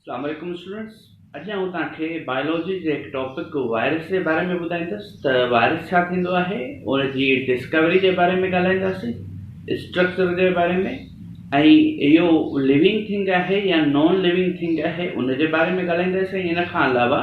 اسلام عليڪم اسٽوڊنٽس اڄ آئون توهان کي بائيولوجي جي هڪ ٽاپڪ وائرس جي باري ۾ ٻڌائيندس ته وائرس ڇا ٿيندو آهي ان جي ڊسڪوري جي باري ۾ ڳالهائينداسين اسٽرڪچر جي باري ۾ ۽ اهو لوينگ ٿنگ آهي يا نان لوينگ ٿنگ آهي ان جي باري ۾ ڳالهائينداسين ان کان علاوه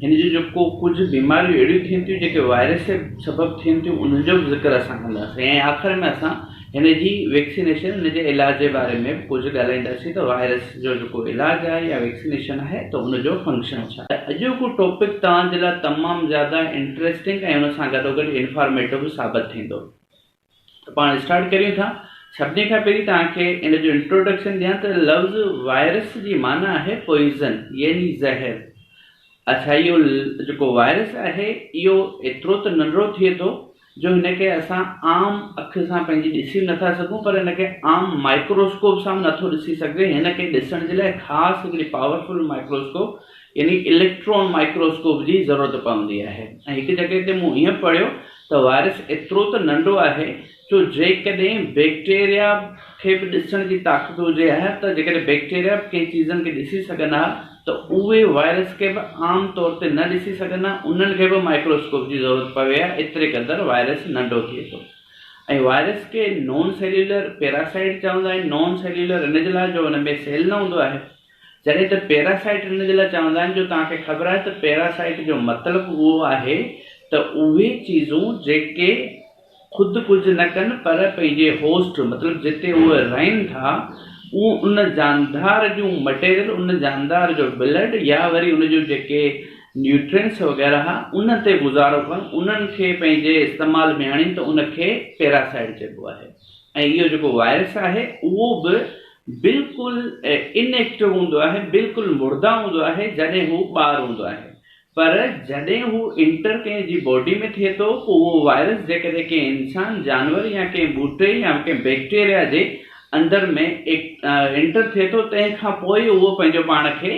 هن جون جيڪو ڪجهه بيماريون اهڙيون ٿين ٿيون جيڪي وائرس جي سبب ٿين ٿيون انهن جو به ذڪر اسان ڪنداسين ۽ آخر ۾ اسان هن جي ويڪسينيشن هن جي علاج جي باري ۾ به ڪجهه ڳالهائينداسين ته وائرس جو جيڪو علاج آهي يا ويڪسينيشن آهي ته ان جو فنڪشن ڇا آهي. اڄوڪو ٽاپڪ توهان جي لاء تمام زياده انٽريسٽنگ ۽ ان سان گڏوگڏ انفارميٽو به ثابت ٿيندو. ته پاڻ اسٽارٽ ڪريون ٿا. سڀني کان پهرين توهان کي ان جو انٽروڊڪشن ڏيان ته لفظ وائرس جي معنيٰ آهي پوئزن يعني زهر. اڇا اهو جيڪو وائرس آهي اهو ايترو ته ننڍڙو ٿئي ٿو جو هن کي اسان عام اک سان پنهنجي ڏسي به نٿا سگهون پر هن کي عام مائڪروسڪوپ سان به نٿو ڏسي سگهجي. هن کي ڏسڻ جي لاء خاص هڪڙي پاورفل مائڪروسڪوپ يعني اليڪٽران مائڪروسڪوپ جي ضرورت پوندي آهي ۽ هڪ جڳهه تي مون ائين پڙهيو ته وائرس ايترو ته ننڍو آهي جو جيڪڏهن بيڪٽيريا کي به ڏسڻ جي طاقت هجي ها ته جيڪڏهن بيڪٽيريا به ڪنهن چيزن کي ڏسي سگهن ها ته اهي وائرس کي به عام طور تي نه ڏسي سگهن ها انهن کي به مائڪروسڪوپ جي ضرورت پوي ها ايتري قدر وائرس ننڍو ٿئي ٿو ۽ وائرس کي نون سيلولر پيراسائيٽ چوندا آهن نون سيلولر ان جي لاء جو ان ۾ سيل نه هوندو آهي جڏهن ته پيراسائيٽ ان جي لاء چوندا آهن جو توهان کي خبر آهي ته پيراسائيٽ جو مطلب اهو آهي ته اهي چيزون جيڪي خود ڪجهه نه ڪن پر پنهنجي هوسٽ مطلب جتي اهي رهن ٿا اهو ان جاندار جون مٽيريل ان جاندار جو بلڊ يا وري ان جون جيڪي نيوٽرينٽس وغيره ان تي گذارو ڪن انهن کي پنهنجي استعمال ۾ آڻين ته ان کي پيراسائيٽ چئبو آهي ۽ اهو جيڪو وائرس آهي اهو به بلڪل ان ايڪٽو هوندو آهي، بلڪل مرده هوندو آهي جڏهن هو ٻار هوندو آهي پر جڏهن هو انٽر ڪنهن جي باڊي ۾ ٿئي ٿو پوء اهو وائرس جيڪڏهن ڪنهن انسان، جانور يا ڪنهن ٻوٽي يا ڪنهن بيڪٽيريا جي اندر ۾ انٽر ٿئي ٿو تنهن کان پوء اهو پنهنجو پاڻ کي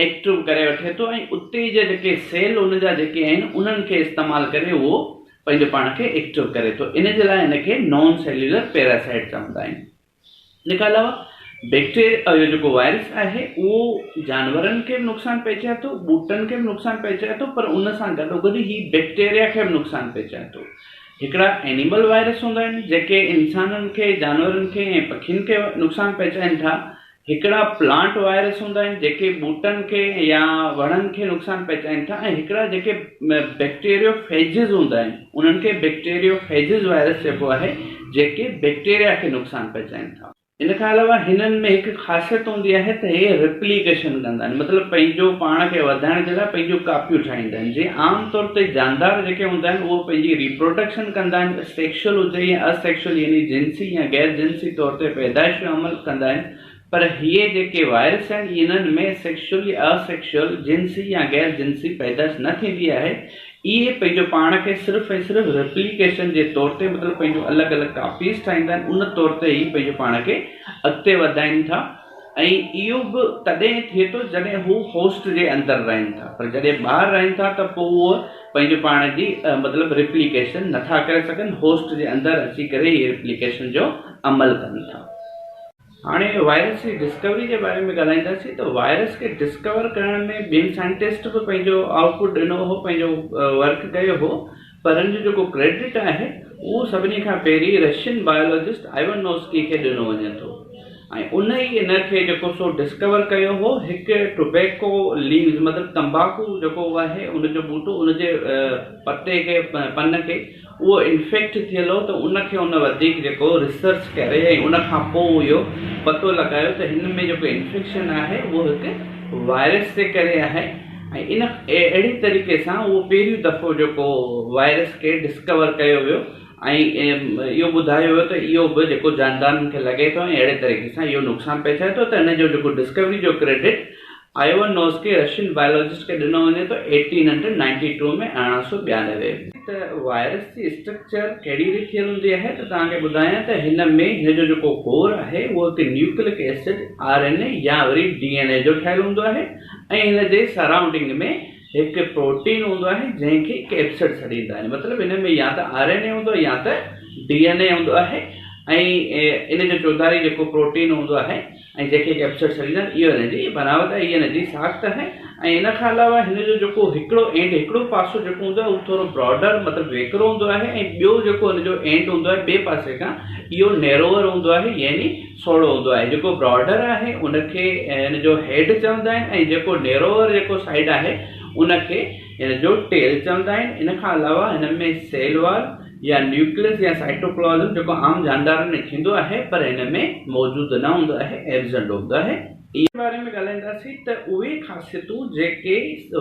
ايڪٽو ڪري وٺي ٿو ۽ اتي جا جيڪي سيل ان جا جيڪي آهن انهن کي استعمال ڪري اهو پنهنجو پاڻ کي ايڪٽو ڪري ٿو ان جي لاء ان کي نان سيلولر پيراسائيٽ چوندا آهن. ان کان علاوه بيڪٽيريا اهو جيڪو وائرس آهي اهو جانورن کي به نقصان پهچائي ٿو ٻوٽن کي به نقصان پهچائي ٿو پر ان سان گڏوگڏ هي بيڪٽيريا کي به نقصان پهچائي ٿو هڪڙا اينيمل وائرس هوندا آهن جيڪي انسانن کي جانورن کي ۽ پکين کي نقصان پهچائين ٿا هڪڙا پلانٽ وائرس هوندا آهن جيڪي ٻوٽن کي يا وڻن کي نقصان پهچائين ٿا ۽ هڪڙا جيڪي بيڪٽيريو فيجز هوندا آهن انهن کي بيڪٽيريو فيجز وائرس چئبو آهي جيڪي بيڪٽيريا کي نقصان پهچائين ٿا. ان کان علاوه هنن ۾ هڪ خاصيت هوندي آهي ته هي ريپليڪيشن ڪندا آهن مطلب پنهنجو پاڻ کي وڌائڻ جي لاء پنهنجون ڪاپيون ٺاهيندا آهن جيئن عام طور تي جاندار جيڪي هوندا آهن اهي پنهنجي ريپروڊڪشن ڪندا آهن سيڪشل هجي يا اسيڪشل يعني جنسي يا غير جنسي طور تي پيدائش جو عمل ڪندا آهن پر هيء جيڪي وائرس آهن انهن ۾ سيڪشل يا اسيڪشل، جنسي يا غير جنسي، پيدائش نه ٿيندي آهي. اهي پنهنجو پاڻ کي صرف ۽ صرف ريپليڪيشن جي طور تي مطلب پنهنجون الڳ الڳ ڪاپيز ٺاهيندا آهن ان طور تي ئي پنهنجو پاڻ کي اڳتي وڌائين ٿا ۽ اهو به تڏهن ٿئي ٿو جڏهن هو هوسٽ جي اندر رهن ٿا پر جڏهن ٻاهر رهن ٿا ته پوء اهو پنهنجو پاڻ جي مطلب ريپليڪيشن نٿا ڪري سگهن هوسٽ جي اندر اچي ڪري هي ريپليڪيشن جو عمل ڪن ٿا. هاڻي وائرس جي ڊسڪوري جي باري ۾ ڳالهائينداسين ته وائرس کي ڊسڪور ڪرڻ ۾ ٻين سائنٽسٽ به پنهنجو آئوٽ پٽ ڏنو هو پنهنجو ورڪ ڪيو هو پر ان جو جيڪو ڪريڊٽ آهي اهو سڀني کان پهرين رشين بايولاجسٽ آئيونوسڪي کي ڏنو وڃي ٿو ۽ ان ئي ان کي جيڪو سو ڊسڪور ڪيو هو هڪ ٽوبيڪو ليوز مطلب تمباڪو جيڪو آهي ان جو ٻوٽو ان جي پتي کي پن کي اهو انفيڪٽ ٿيل هو ته ان کي ان وڌيڪ جيڪو ريسرچ ڪري ۽ ان کان پوء اهو پتو لڳايو ته هن ۾ جيڪو انفيڪشن آهي اهو هڪ وائرس جي ڪري آهي ۽ ان اهڙي طريقي سان اهو پهريون دفعو جيڪو وائرس کي ڊسڪور ڪيو ويو ۽ اهو ٻڌايو ويو ته اهو به جيڪو جاندارن کي لڳي ٿو ۽ اهڙي طريقي سان اهو نقصان پهچائي ٿو ته ان جو جيڪو ڊسڪوري جو ڪريڊٽ آئيونوسڪي رشين بايولاجسٽ کي ڏنو وڃي ٿو 1892 ۾ 1892 ۾. ته وائرس جي اسٽرڪچر ڪهڙي ريت ٿيل هوندي آهي ته توهان کي ٻڌايان ته هن ۾ هن جو جيڪو ڪور آهي اهو هڪ نيوڪلڪ ايسڊ، آر اين اي يا وري ڊي اين اي جو ٺهيل هوندو آهي ۽ هن جي سرائونڊنگ ۾ هڪ پروٽين هوندو آهي جنهن کي ڪيپسڊ سڏيندا آهن مطلب هن ۾ يا ته آر اين اي هوندو آهي يا ته ڊي اين اي هوندو آهي ۽ ان جي چوڌاري جيڪو پروٽين هوندو آهي. ۽ جنهن کي ڪيپسڊ سڏيندا آهن. اهو هن جي بناوت آهي، هيء هن جي ساخت آهي ۽ ان کان علاوه هن جو جيڪو هڪڙو اينڊ هڪڙو پاسو جيڪو هوندو آهي اهو ٿورو براڊر مطلب ويڪرو هوندو آهي ۽ ٻيو جيڪو هن جو اينڊ هوندو آهي ٻئي پاسي کان اهو نيروئر هوندو آهي يعني سوڙهو هوندو آهي. جيڪو براڊر آهي ان کي هن جو هيڊ چوندا آهن ۽ جيڪو نيروئر جيڪو سائيڊ آهي ان کي هن جو ٽيل چوندا آهن. ان کان علاوه هن ۾ سيل وال يا نيوڪليس يا سائٽوپلازم جيڪو عام جاندارن ۾ ٿيندو آهي پر هن ۾ موجود نه هوندو آهي، Absent هوندو آهي. ان باري ۾ ڳالهائينداسين ته اهي خاصيتون جيڪي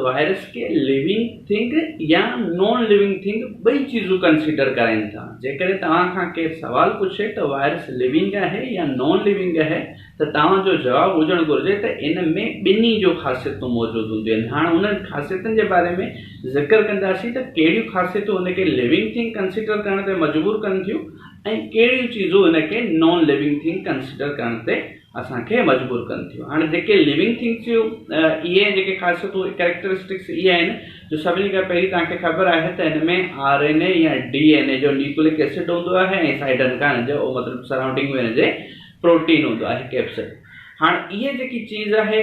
وائرس کي لوينگ ٿنگ يا نان لوينگ ٿنگ ٻئي چيزون ڪنسيڊر ڪرائين ٿا. جيڪڏهن توهان کان ڪير سوال پڇي ته وائرس لوينگ آهي يا نان لوينگ آهي ته توهان جو جواب هجڻ گهرجي ته ان ۾ ٻنهي جو خاصيتون موجود هونديون آهن. هاڻ انهن خاصيتن جي باري ۾ ذڪر ڪنداسين ته ڪهڙيون خاصيتون هن کي لوينگ ٿنگ ڪنسيڊر ڪرڻ تي مجبور ڪن ٿيون ۽ ڪهڙيون چيزون هن کي نان لوينگ ٿنگ ڪنسيڊر ڪرڻ تي اسان کي مجبور ڪن ٿيون. هاڻ جيڪي لوينگ ٿنگس جون اهي جيڪي خاصيتون ڪريڪٽرسٽڪس اهي آهن جو سڀني کان پهرين توهان کي خبر آهي ته هن ۾ آر اين اي يا ڊي اين اي جو نيوڪلڪ ايسڊ هوندو آهي ۽ سائيڊن کان هن جو مطلب سرائونڊنگ ۾ هن جي پروٽين هوندو آهي ڪيپسل. هاڻ اهي جيڪي چيز آهي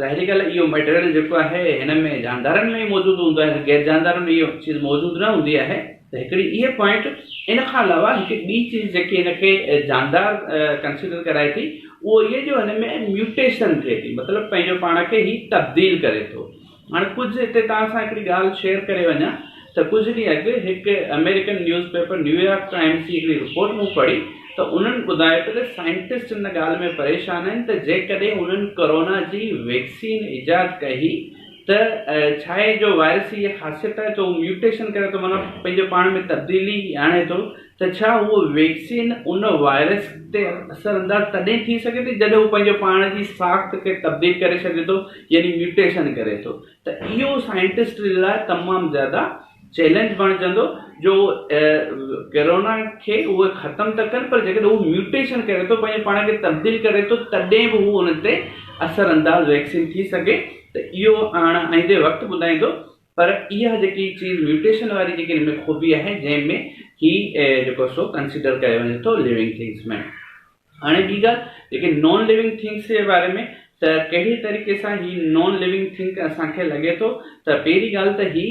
ظاهري ڳالهه اهو مٽيريل جيڪو آهي هن ۾ جاندارن ۾ ئي موجود هوندو آهي غير جاندارن ۾ اهو چيز موجود نه هوندي آهي ته هڪڙي اهي پوائنٽ ان کان علاوه هڪ ٻي چيز جيڪي هن کي جاندار ڪنسيڊر ڪرائي ٿي اهو اهي جو هن ۾ ميوٽيشن ٿئي ٿي مطلب پنهنجو پاڻ کي هي تبديل ڪري ٿو. هاڻي ڪجهه هتي توهان سان هڪڙي ڳالهه شيئر ڪري وڃان ته ڪجهه ڏينهن اڳ هڪ American news paper New York Times جي هڪڙي رپورٽ مون پڙهي ته انهن ٻڌايو ته سائنٽسٽ ان ڳالهه ۾ پريشان آهن ته جيڪڏهن انهن ڪورونا جي ويڪسين ايجاد ڪئي ته ڇا آهي جو وائرس جي اها خاصيت آهي ته هو ميوٽيشن ڪري ٿو معنيٰ پنهنجو پاڻ ۾ تبديلي آڻي ٿو ته ڇا اهو ويڪسين ان وائرس تي اثر انداز تڏهن ٿي سگهي ٿي جڏهن هو پنهنجو پاڻ جي ساخت کي تبديل ڪري ڇڏي ٿو يعني ميوٽيشن ڪري ٿو ته اهو سائنٽسٽ جي لاء تمام زياده چئلينج بڻجندو جو ڪرونا کي اهي ختم ته ڪن پر جيڪڏهن هو ميوٽيشن ڪري ٿو پنهنجو پاڻ کي تبديل ڪري ٿو تڏهن به هو ان تي اثر انداز ويڪسين ٿي سگهي ته اهو هاڻ آئيندي وقت ٻڌائيندو پر اها جيڪي چيز ميوٽيشن واري جيڪي هن ۾ خوبي آهي جنهن ۾ هي جيڪو سو ڪنسيڊر ڪيو وڃي ٿو لوينگ ٿنگس ۾. هاڻي ٻي ڳالهه جيڪي نان لوينگ ٿنگس جي باري ۾ ته ڪهڙي طريقي سان هي نان لوينگ ٿنگ اسان کي لڳي ٿو ته پهرين ڳالهه ته هي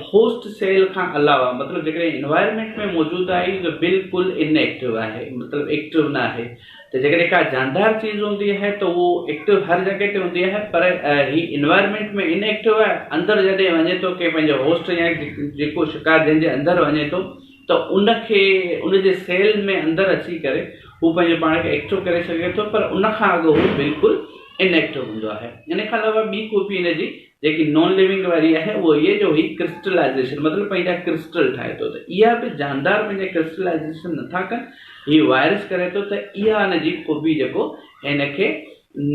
هوسٽ سيل کان علاوه مطلب جيڪڏهن انوائرمينٽ ۾ موجود آهي ته بلڪل ان ايڪٽو آهي مطلب ايڪٽو نه آهي ته جيڪڏهن ڪا جاندار چيز هوندي آهي ته اهو ايڪٽو هر جڳهه تي هوندي آهي پر هي انوائرمينٽ ۾ ان ايڪٽو آهي اندر جڏهن وڃي ٿو ڪنهن پنهنجو هوسٽ يا جيڪو شڪار جنهن جي اندر وڃي ٿو ته ان کي ان جي سيل ۾ اندر اچي ڪري هو پنهنجو پاڻ کي ايڪٽو ڪري سگهي ٿو پر ان کان اڳ هو بلڪل ان ايڪٽو هوندو آهي ان کان علاوه ٻي خوبي هن جي جيڪي نان لوينگ واري آهي اهو هيء جو هي ڪرسٽلائيزيشن مطلب پنهنجا ڪرسٽل ٺاهي ٿو ته اها به جاندار پنهنجا ڪرسٽلائيزيشن نٿا ڪن هي وائرس ڪري ٿو ته اها ان جي خوبي جيڪو هن کي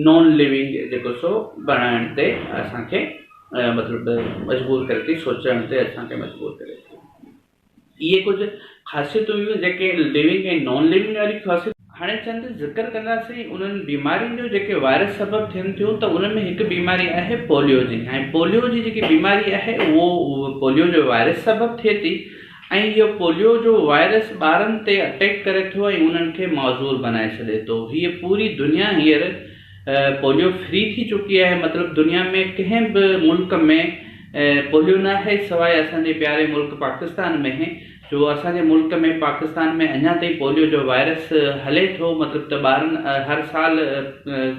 نان لوينگ جيڪو سو بڻائڻ تي اسان کي مطلب مجبور ڪري ٿي سوچڻ تي اسان کي مجبور ڪري ٿي. اهي ڪجهه خاصيتون هيون جيڪي لونگ ۽ نان لونگ واري خاصيت. هاڻي چند ذڪر ڪنداسين انهن بيمارين جو جيڪي وائرس سبب ٿين ٿيون ته انهن ۾ هڪ بيماري آهي پوليو جي ۽ پوليو جي جيڪي بيماري آهي اهو پوليو جو وائرس سبب ٿئي ٿي ۽ اهو پوليو جو وائرس ٻارن تي اٽيڪ ڪري ٿو ۽ انهن کي معذور بنائي ڇڏي ٿو. هيء پوري دنيا هينئر پوليو فري ٿي چڪي آهي مطلب دنيا ۾ ڪنهن به ملڪ ۾ پوليو نه آهي سواء اسان جي پياري ملڪ پاڪستان ۾ جو اسان جي ملڪ ۾ پاڪستان ۾ اڃا تائين پوليو جو وائرس هلي ٿو مطلب ته ٻارن هر سال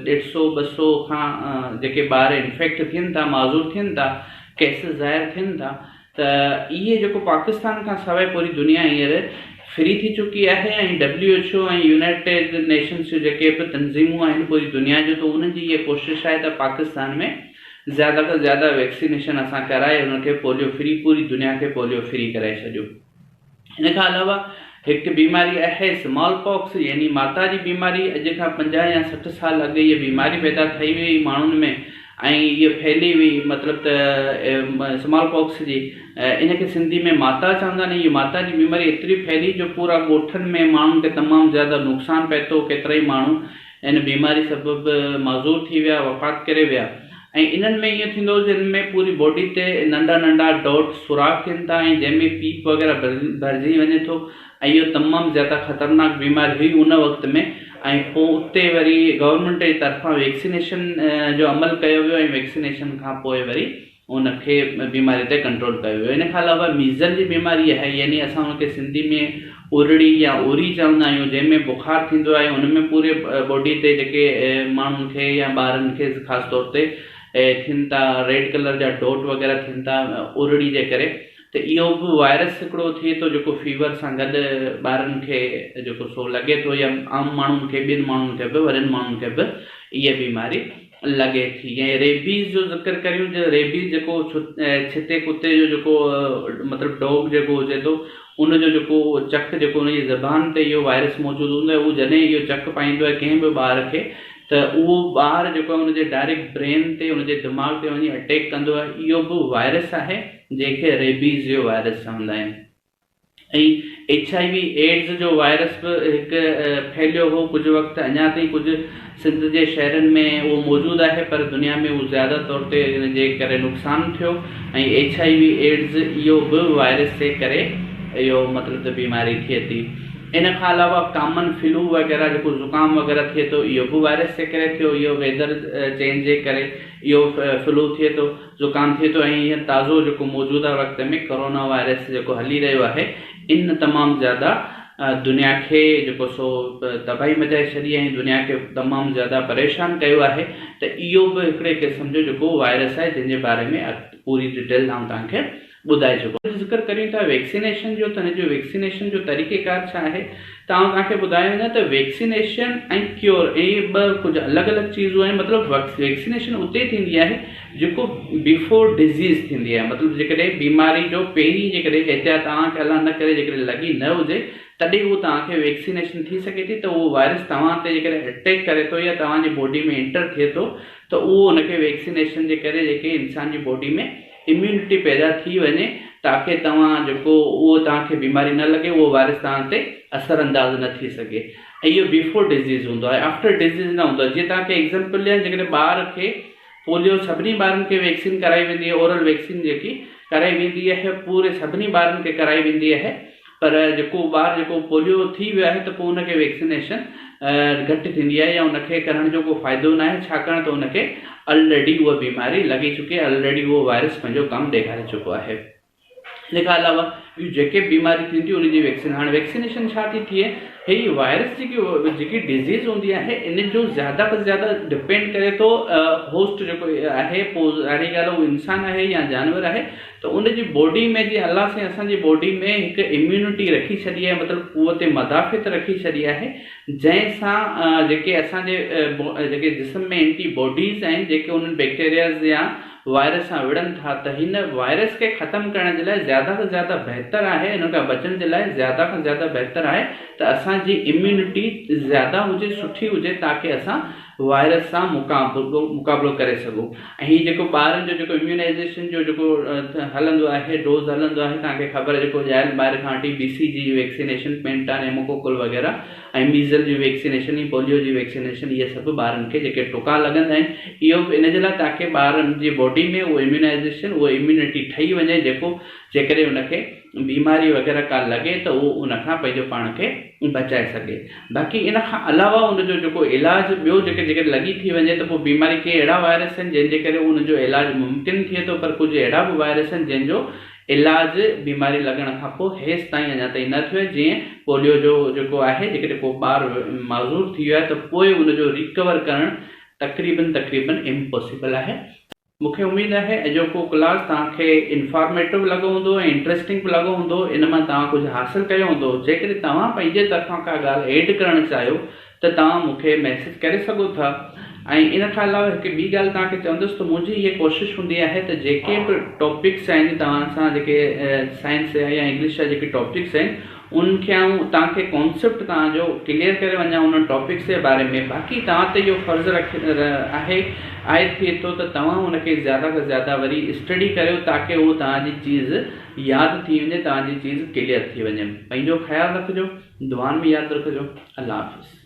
ڏيڍ سو ٻه سو کان جيڪي ٻار انفيڪٽ ٿين ٿا معذور ٿين ٿا ڪيسز ظاهر ٿين ٿا ته اهي جيڪو پاڪستان کان سواء پوري دنيا هينئر فري ٿي چڪي آهي ۽ W H O ۽ united nations جون جيڪي به تنظيمون آهن پوري دنيا جون ته انهن جي اها ڪوشش آهي ته پاڪستان ۾ زياده کان زياده ويڪسينيشن اسان ڪرائي انهن کي پوليو فري پوري دنيا کي پوليو فري ڪرائي ڇڏيون. ان کان علاوه هڪ بيماري آهي سمال پاڪس يعني ماتا جي بيماري اڄ کان 50 يا 60 سال اڳ هيء بيماري پيدا ٿي هئي ماڻهن ۾ ۽ هيء ڦهلي هئي مطلب ته سمال پاڪس جي ان کي سنڌي ۾ ماتا چوندا آهن هيء ماتا جي بيماري ايتري ڦهلي جو پورا ڳوٺن ۾ ماڻهن کي تمام زياده نقصان پهتو ڪيترائي ماڻهو ان بيماري سبب معذور ٿي ويا وفات ڪري ويا ۽ انهن ۾ ائين ٿيندو هو جو انهن ۾ پوري باڊي تي ننڍا ننڍا ڊاٽ سوراخ ٿين ٿا ۽ جنهن ۾ پيپ وغيره ڀرجي وڃي ٿو ۽ اهو تمام زياده خطرناڪ بيماري هئي ان وقت ۾ ۽ پوء اتي وري گورنمينٽ جي طرفان ويڪسينيشن جو عمل ڪيو ويو ۽ ويڪسينيشن کان پوء وري ان کي بيماري تي ڪنٽرول ڪيو ويو. ان کان علاوه ميزل جي بيماري آهي يعني اسان ان کي سنڌي ۾ ارڙي يا اوري چوندا آهيون جنهن ۾ بخار ٿيندو آهي ان ۾ پوري باڊي تي جيڪي ماڻهن کي يا ٻارن کي خاص طور تي ٿين ٿا ريڊ ڪلر جا ڊاٽ وغيره ٿين ٿا ارڙي جي ڪري ته اهو به وائرس هڪڙو ٿئي ٿو جيڪو فيور سان گڏ ٻارن کي جيڪو سو لڳي ٿو يا عام ماڻهن کي ٻين ماڻهن کي به وڏن ماڻهن کي به اها بيماري لڳي ٿي ۽ ريبيز جو ذڪر ڪريون ته ريبيز جيڪو ڇتي ڪتي جو جيڪو مطلب ڊاگ جيڪو هجي ٿو ان جو جيڪو چڪ جيڪو ان جي زبان تي اهو وائرس موجود هوندو آهي اهو جڏهن اهو چڪ پائيندو آهي ڪنهن به ٻار کي ته اهو ٻار جيڪو آهي ان جي ڊائريڪٽ برين تي ان جي دماغ تي وڃي اٽيڪ ڪندو آهي اهو به وائرس آهي جنهن کي ريبيز جو وائرس چوندا آهن. ۽ ايڇ I V AIDS جو وائرس به هڪ ڦهليو هو ڪجهه وقت اڃا تائين ڪجهه سنڌ جي شهرن ۾ اهو موجود آهي پر دنيا ۾ اهو زياده طور تي ان جي ڪري نقصان ٿيو ۽ ايڇ I V AIDS اهو به وائرس جي ڪري اهو مطلب ته بيماري ٿئي ٿي ان کان علاوه ڪامن فلو وغيره جيڪو زڪام وغيره ٿئي ٿو اهو به وائرس جي ڪري ٿيو اهو ويدر چينج جي ڪري اهو فلو ٿئي ٿو زڪام ٿئي ٿو ۽ هينئر تازو جيڪو موجوده وقت ۾ ڪورونا وائرس جيڪو هلي رهيو آهي ان تمام زياده دنيا کي جيڪو سو تباهي مچائي ڇڏي آهي ۽ دنيا کي تمام زياده پريشان ڪيو آهي ته اهو به هڪڙي قسم جو جيڪو وائرس آهي جنهن جي باري ۾ پوري ڊيٽيل آئون توهان کي ٻڌائي چڪو آهيان. ذڪر ڪريون ٿا ويڪسينيشن جو ته هن جو ويڪسينيشن جو طريقيڪار ڇا آهي ته آئون توهان کي ٻڌايان وڃان ته ويڪسينيشن ۽ ڪيور اهي ٻه ڪجهه الڳ الڳ چيزون آهن مطلب ويڪسينيشن اتي ٿيندي آهي جيڪو بيفور ڊزيز ٿيندي آهي مطلب جيڪڏهن بيماري جو پهرين جيڪڏهن احتياط توهان کي الله نه ڪري جيڪڏهن لڳي نه هجي تڏهن اهو توهان کي ويڪسينيشن ٿي سگهي ٿي ته اهو وائرس توهان تي جيڪڏهن اٽيڪ ڪري ٿو يا توهان جي باڊي ۾ انٽر ٿئي ٿو ته اهو ان کي ويڪسينيشن جي ڪري جيڪي انسان جي باڊي ۾ اميونٽي پيدا ٿي وڃي تاڪه توهان جيڪو اهو توهان کي بيماري نه لڳي اهو وائرس توهان تي اثر انداز نه ٿي سگهي ۽ اهو بيفور ڊزيز هوندو آهي آفٽر ڊزيز نه هوندو آهي جيئن توهان کي ايگزامپل ڏيان جيڪڏهن ٻار کي پوليو سڀني ٻارن کي ويڪسين ڪرائي ويندي آهي اورل ويڪسين جيڪي ڪرائي ويندي آهي پوري سڀني ٻارن کي ڪرائي ويندي آهي پر جيڪو ٻار جيڪو پوليو ٿي ويو آهي ته پوء ان کي ويڪسينيشن گهٽ ٿيندي آهي يا ان کي ڪرڻ جو ڪو فائدو ناهي ڇاڪاڻ ته ان کي الريڊي اها بيماري لڳي چڪي آهي الريڊي اهو وائرس پنهنجو ڪم ڏيکاري چڪو آهي ان کان علاوه ٻيون جيڪي به بيماريون ٿين ٿيون ان جي ويڪسين هاڻي ويڪسينيشن ڇا ٿي ٿئي هي وائرس جيڪي جيڪي ڊزيز هوندي آهي ان جو زياده کان زياده ڊپينڊ ڪري ٿو هوسٽ جيڪو آهي پوء ظاهري ڳالهه اهو انسان آهي يا جانور آهي ته ان جي باڊي ۾ جي الله سائين اسان جي باڊي ۾ هڪ اميونٽي رکي ڇڏي آهي مطلب قوت مدافعت رکي ڇڏي آهي جنهن سان جيڪي اسان جي جيڪي جسم ۾ اينٽي باڊيز آهن جيڪي انهن بيڪٽيرياز يا وائرس سان وڙهن ٿا ته هن وائرس کي ختم ڪرڻ جي لاء زياده کان زياده بهتر آهي ان کان بچڻ جي لاء زياده کان زياده بهتر آهي ته اسان جي اميونٽي زياده هجي سٺي هجي تاڪه اسان وائرس سان مقابلو ڪري سگهون ۽ هي جيڪو ٻارن جو جيڪو اميونائيزيشن جو جيڪو هلندو آهي ڊوز هلندو آهي توهان کي خبر جيڪو ڄايل ٻار کان وٺي بي سي جي جي ويڪسينيشن پينٽا نيموڪوڪل وغيره ۽ ميزل جي ويڪسينيشن ۽ پوليو جي ويڪسينيشن اهي سڀ ٻارن کي جيڪي ٽڪا لڳندا آهن اهو به ان جي لاء تاڪه ٻارن جي باڊي ۾ اهو اميونائيزيشن اهو اميونٽي ٺهي وڃي جيڪو جيڪڏهن ان کي بيماري وغيره ڪا لڳي ته اهو ان کان پنهنجو پاڻ کي بچائي سگهي. باقي ان کان علاوه ان جو جيڪو علاج ٻيو جيڪي جيڪڏهن لڳي ٿي وڃي ته پوء بيماري ڪي اهڙا وائرس آهن جنهن جي ڪري ان جو علاج ممڪن ٿئي ٿو پر ڪجهه اهڙا به وائرس آهن جنهن جو علاج بيماري لڳڻ کان پوء هيستائين اڃا تائين نه ٿيو آهي جيئن پوليو جو جيڪو آهي جيڪڏهن ڪو ٻار معذور ٿي ويو آهي ته پوء ان جو ريڪور ڪرڻ تقريبن تقريبن امپاسيبل آهي. مون کي اميد آهي اڄوڪو ڪلاس توهان کي انفارميٽو به لڳو هوندو ۽ انٽريسٽنگ به لڳو هوندو ان مان توهان ڪجهه حاصل ڪيو هوندو جيڪڏهن توهان پنهنجي طرفان ڪا ڳالهه ايڊ ڪرڻ چاهيو ته توهان مون کي ميسيج ڪري سگهو ٿا ۽ ان کان علاوه هڪ ٻي ڳالهه توهان کي چوندس ته منهنجي هيء ڪوشش هوندي آهي ته جيڪي به ٽاپڪس آهن توهان سان جيڪي سائنس جا يا انگلش جا جيڪي ٽاپڪس آهن انهن کي آئون توهان کي ڪانسيپٽ توهان جو ڪليئر ڪري وڃان انهن ٽاپڪس جي باري ۾ باقي توهان تي اهو فرض آهي عائد ٿئي ٿو ته توهان ان کي زياده کان زياده وري اسٽڊي ڪريو تاڪه اهو توهان جي چيز ياد ٿي وڃي توهان جي چيز ڪليئر ٿي وڃي پنهنجو خيال رکجو دعائن ۾ ياد رکجو الله حافظ.